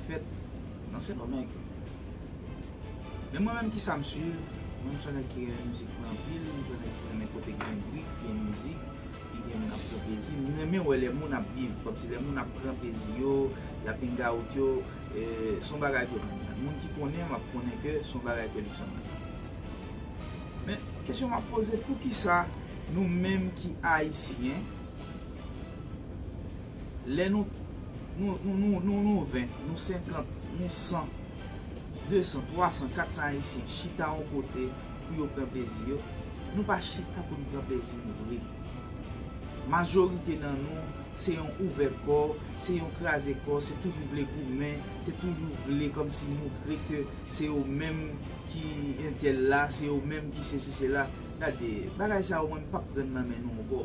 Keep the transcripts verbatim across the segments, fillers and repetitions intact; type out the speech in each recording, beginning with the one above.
fèt nan Sendomeng. Men mwen menm, kisa m swiv? Mwen, m se yon nèg ki renmen mizik mwen anpil, m se yon nèg ki renmen kote gen bri, gen mizik, ki gen moun ap pran plezi. M renmen wè lè moun ap viv, kòmsi lè moun ap pran plezi yo, y ap hang out yo, e, se yon bagay ke m renmen. Moun ki konnen m ap konnen ke se yon bagay ke Luckson renmen. Men, kesyon m ap poze, poukisa nou menm ki Ayisyen, lè nou, nou, nou, nou, nou, nou ven, nou senkant, nou san, de san, twa san, kat san Ayisyen chita yon kote pou yo pran plezi yo, nou pa chita pou n pran plezi nou vre. Majorite nan nou, se yon ouvè kò, se yon kraze kò, se toujou vle goumen, se toujou vle kòmsi moutre ke se yo menm ki entèl la, se yo menm ki sesi sela. Gade, bagay sa yo, mwen, m p ap pran nan men nou ankò.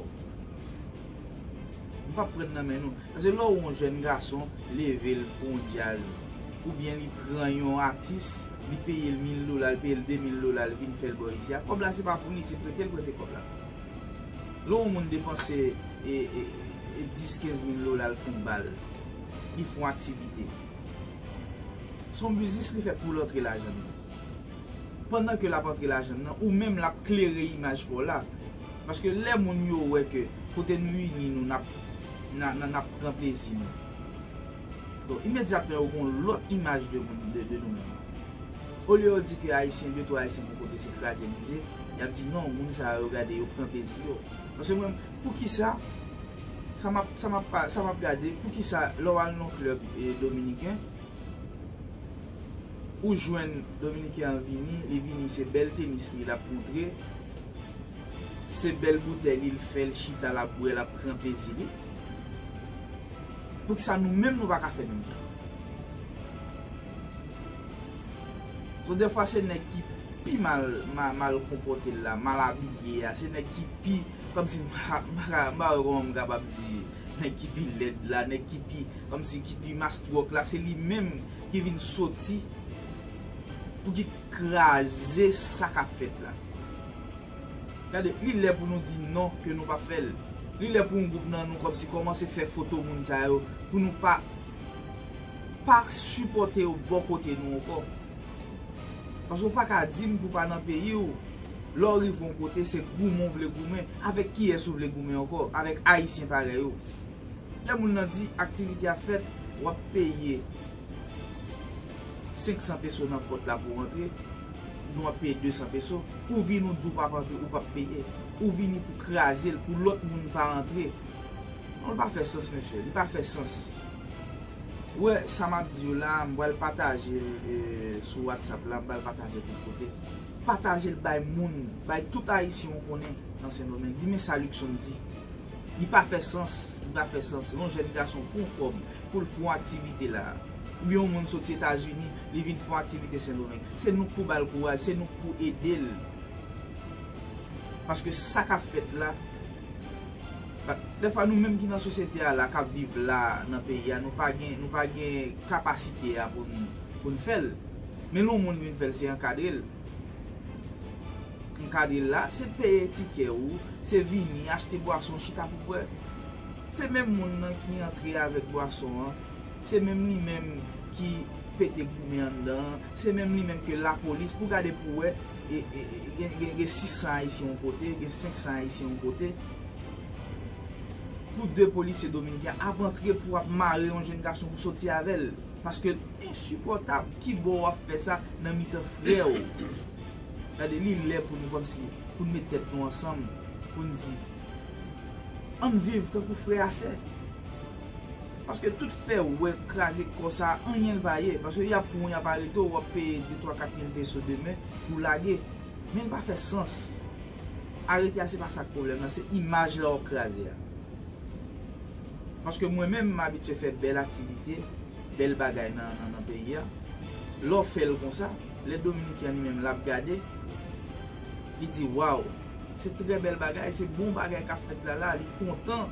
M p ap pran nan men nou. Paske lè w wè yon jèn gason leve l pou yon djaz, oubyen li pran yon atis, li peye l mil dola, li peye l de mil dola, li vin fè l bò isi a, kòb la se pa pou li, se prete l prete kòb la. Lè w wè yon moun depanse e, e, e, dis, kenz mil dola, l fè yon bal, li fè yon aktivite. Se yon biznis li fè pou l antre lajan l. Pandan ke l ap antre lajan l nan, ou menm l ap klere imaj pa w la. Paske lè moun yo wè ke kote nou ini nou, n ap, n a- n a- n ap pran plezi nou. Donk, imedyatman, yo gen yon lòt imaj de moun, de, de nou menm. Olye yo di ke Ayisyen, de twa Ayisyen pou kote se kraze brize, y ap di non, moun sa yo, gade, yo pran plezi yo. Paske mwen, poukisa, sa m ap, sa m ap, pa- sa m ap gade, poukisa lè w al nan klèb e, dominiken, ou jwenn Dominiken an vini, li vini se bèl tenis li l ap montre, se bèl boutèy li l fè, l chita, l ap bwè, l ap pran plezi li. Poukisa nou menm nou pa ka fè menm jan? So, dèfwa se nèg ki pi mal, ma- mal konpòte l la, mal abiye a, se nèg ki pi, kòmsi m pa- m pa- m pa wè kòman m kapab di nèg ki pi lèd la, nèg ki pi, kòmsi ki pi mastwòk la, se li menm ki vin soti pou ki kraze sa k ap fèt la. Gade, li lè pou nou di non, ke nou p ap fè l. Li lè pou yon gwoup nan nou kòmsi kòmanse fè foto moun sa yo, pou nou pa, pa sipòte yo bò kote nou ankò. Paske w pa ka di m pou w pa nan peyi w, lè w rive yon kote, se goumen w vle goumen. Avèk kiyès ou vle goumen ankò? Avèk Ayisyen parèy ou. Lè moun nan di aktivite ap fèt, w ap peye senk san peso nan pòt la pou w antre, oubyen w ap peye de san peso, ou vini ou di w p ap antre, ou p ap peye. Ou vini pou kraze l, pou lòt moun pa antre. Non, li pa fè sans, mesye, li pa fè sans. Ou wè, sa m ap di w la, m pral pataje l, e, sou WhatsApp la, m pral pataje l tout kote. Pataje l bay moun, bay tout Ayisyen w konnen nan Sendomeng. Di men sa Luckson di. Li pa fè sans, li pa fè sans. Yon jèn gason pran yon kòb pou l fè yon aktivite la. Oubyen yon moun soti Etazini, li vin fè yon aktivite Sendomeng. Se nou k pou ba l kouraj, se nou k pou ede l. Paske sa k ap fèt la, pa- dèfwa nou menm ki nan sosyete a la, k ap viv la nan peyi a, nou pa gen, nou pa gen kapasite a pou n, pou n fè l. Men lè yon moun vin fè l, se ankadre l. Ankadre l la, se peye tikè ou, se vini, achte bwason, chita pou bwè. Se menm moun nan ki antre avèk bwason an, se menm li menm ki pete goumen anndan an, se menm li menm ke lapolis, pou gade pou wè, e, e, e, gen, gen, gen sis san Ayisyen yon kote, gen senk san Ayisyen yon kote, pou de polisye dominiken ap antre pou ap mare yon jèn gason pou soti avè l. Paske l ensipòtab, ki bò w ap fè sa nan mitan frè w? Gade, li lè pou nou kòmsi, pou n met tèt nou ansanm, pou n di, ann viv tankou frè a sè. Paske tout fè wè kraze kò sa, anyen l pa ye. Paske y ap pran w, y ap arete w, w ap peye de, twa, kat mil peso demen pou lage. Men l pa fè sans. Arete a, se pa sa k pwoblèm nan, se imaj la w ap kraze a. Paske mwen menm, m abitye fè bèl aktivite, bèl bagay nan, nan, nan peyi a. Lè w fè l konsa, lè dominiken an li menm l ap gade, li di, waw, se trè bèl bagay, se bon bagay k ap fèt la la, li kontan.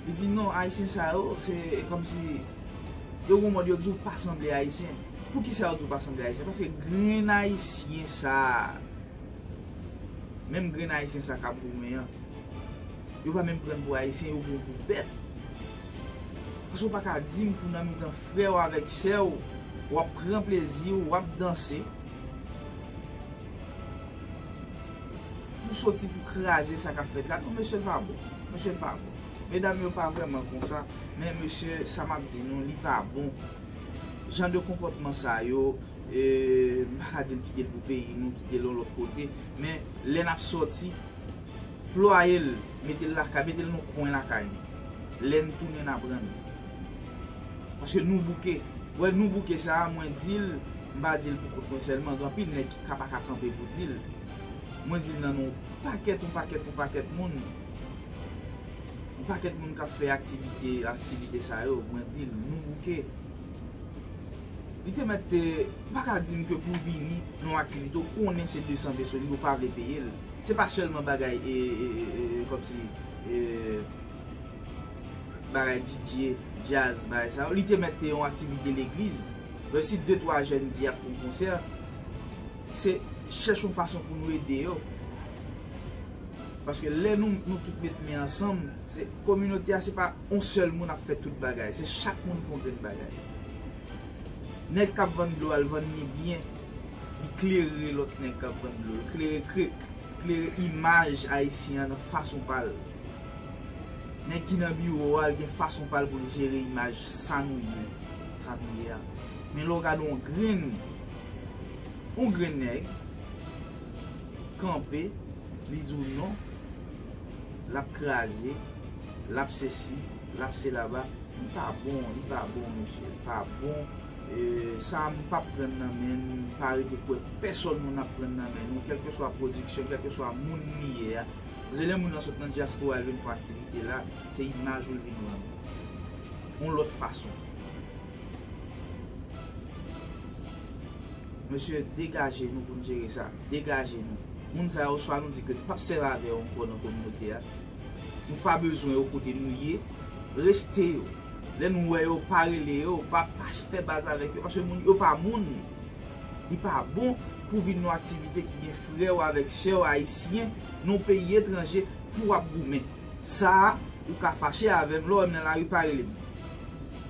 Li di, non, Ayisyen sa yo, se kòmsi, yo gon mòd yo di w pa sanble Ayisyen. Poukisa yo di w pa sanble Ayisyen? Paske grenn Ayisyen sa a, menm grenn Ayisyen sa k ap goumen an, yo pa menm pran pou Ayisyen, yo pran pou bèt. Paske w pa ka di m pou nan mitan frè w avèk sè w, w ap pran plezi w, w ap danse, pou soti pou kraze sa k ap fèt la. Non, mesye, l pa bon. Mesye, l pa bon. Medam yo pa vrèman konsa, men mesye, sa m ap di nou, li pa bon. Jan de konpòtman sa yo, e, m pa ka di l kite l pou peyi nou, kite l yon lòt kote, men lè n ap sòti, plwaye l, mete l lakay, mete l nan kwen lakay nou. Lè n tounen, n ap rann. Paske nou bouke. Wè, nou bouke sa a, mwen di l, m pa di l pou kont mwen sèlman, gen anpil nèg ki ka pa ka kanpe pou di l. Mwen di l nan non pakèt, yon pakèt, yon pakèt moun. Yon pakèt moun k ap fè aktivite, aktivite sa yo, mwen di l, nou bouke. Li te mèt te, pa ka di m ke pou vini nan yon aktivite, ou konnen se de san peso li, ou pa vle peye l. Se pa sèlman bagay, e, e, e, e, kòmsi, e, bagay D J, djaz, bagay sa yo. Li te mèt te yon aktivite legliz. Men si de twa jèn di y ap fè yon konsè, se chèche yon fason pou nou ede yo. Paske lè nou, nou tout met men ansanm, se kominote a, se pa yon sèl moun ap fè tout bagay. Se chak moun fè yon grenn bagay. Nèg k ap vann dlo a, l vann li byen. Li klere lòt nèg k ap vann dlo. Li klere, kre-, klere imaj ayisyen an nan fason pa l. Nèg ki nan biwo a, l gen fason pa l pou l jere imaj sa nou ye, sa nou ye a. Men lè w gade yon grenn, yon grenn nèg kanpe, li di w non, l ap kraze, l ap sesi, l ap selaba. Li pa bon, li pa bon, mesye, li pa bon. E, sa a, m p ap pran nan men n, m pa rete kwè pèsonn moun ap pran nan men nou, kèlkeswa pwodiksyon, kèlkeswa moun li ye a. Paske lè moun nan sot nan dyaspora, l vin fè aktivite la, se imaj ou l vin rann. Yon lòt fason. Mesye, degaje nou pou n jere sa. Degaje nou. Moun sa yo, swa nou di ke nou p ap sèvi avè yo ankò nan kominote a. Nou pa bezwen yo kote nou ye. Rejte yo. Lè nou wè yo, pa rele yo, pa, pa fè baz avèk yo, paske moun, yo pa moun. Li pa bon pou vin nan aktivite ki gen frè w avèk sè w ayisyen nan yon peyi etranje pou w ap goumen. Sa a, ou ka fache avè m, lè w wè m nan lari, pa rele m.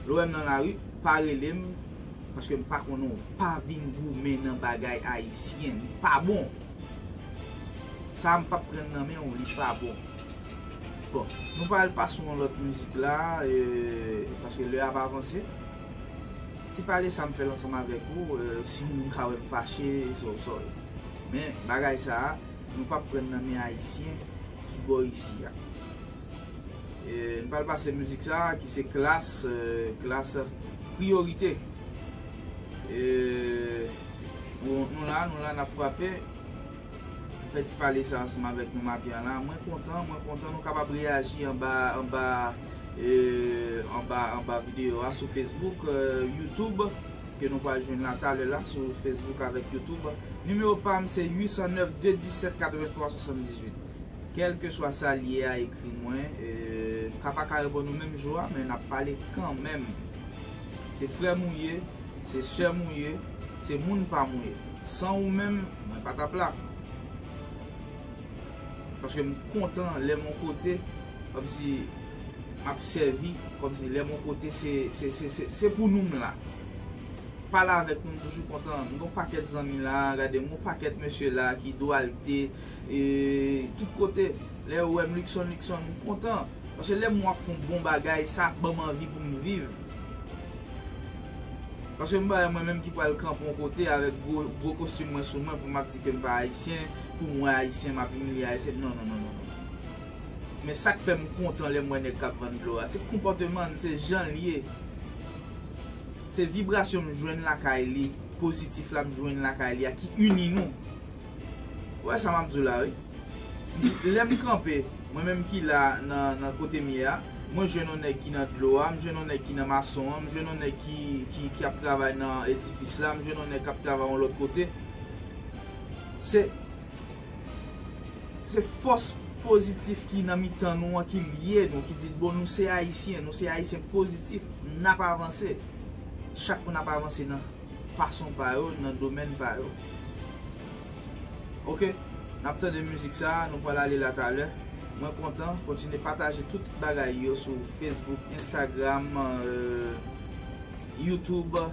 Lè w wè m nan lari, pa rele m, paske m pa konnen w. Pa vin goumen nan bagay ayisyen, li pa bon. Sa a, m p ap pran nan men w, li pa bon. Bon, nou pral pase yon lòt mizik la, e, paske lè a ap avanse. Ti pale sa m fè l ansanm avèk ou, e, si yon moun ka wè m fache, so, sorry. Men, bagay sa a, nou p ap pran nan men ayisyen ki bò isi a. E, n pral pase mizik sa a, ki se Klass, e, Klass Priorite. E, bon, nou la, nou la, n ap frape. Fè ti pale sa ansanm avèk nou maten an la. Mwen kontan, mwen kontan nou kapab reyaji anba, anba, e, anba, anba videyo a sou Facebook, e, YouTube, ke nou pral jwenn la talè la sou Facebook avèk YouTube. Nimewo pa m se uit san nèf de disèt katrevenntwa swasanndizuit. Kèlkeswa sa l ye a, ekri mwen. E, m ka pa ka reponn ou menm jou a, men n ap pale kanmenm. Se frè m ou ye, se sè m ou ye, se moun pa m ou ye. San ou menm, mwen pa t ap la. Paske m kontan lè m yon kote, kòmsi m ap sèvi, kòmsi lè m yon kote, se, se, se, se, se pou nou m la. Pale avèk nou, m toujou kontan. M gen yon pakèt zanmi la, gade m, yon pakèt mesye la ki Dwalte, e, tout kote. Lè yo wè m Luckson, Luckson, m kontan. Paske lè m wè w ap fè yon bon bagay, sa ban m anvi pou m viv. Paske m pa wè mwen menm ki pral kanpe yon kote avèk gwo, gwo kostim mwen sou mwen pou m ap di ke m pa ayisyen, pou mwen ayisyen, m ap imilye ayisyen. Non, non, non, non, non. Men sa k fè m kontan lè m wè nèg k ap vann dlo a, se konpòteman l, se jan l ye. Se vibrasyon m jwenn lakay li, pozitif la m jwenn lakay li a ki ini nou. Ou wè sa m ap di w la, wi. Lè m kanpe, mwen menm ki la nan, nan kote m ye a, mwen jwenn yon nèg ki nan dlo a, m jwenn yon nèg ki nan mason an, m jwenn yon nèg ki, ki, ki ap travay nan edifis la, m jwenn yon nèg k ap travay yon lòt kote. Se, se fòs pozitif ki nan mitan nou an ki lye nou, ki di, bon, nou se ayisyen, nou se ayisyen pozitif, n ap avanse. Chak moun ap avanse nan fason pa yo, nan domèn pa yo. Oke, n ap tande mizik sa, nou pral ale la talè. Mwen kontan. Kontinye pataje tout bagay yo sou Facebook, Instagram, euh, YouTube.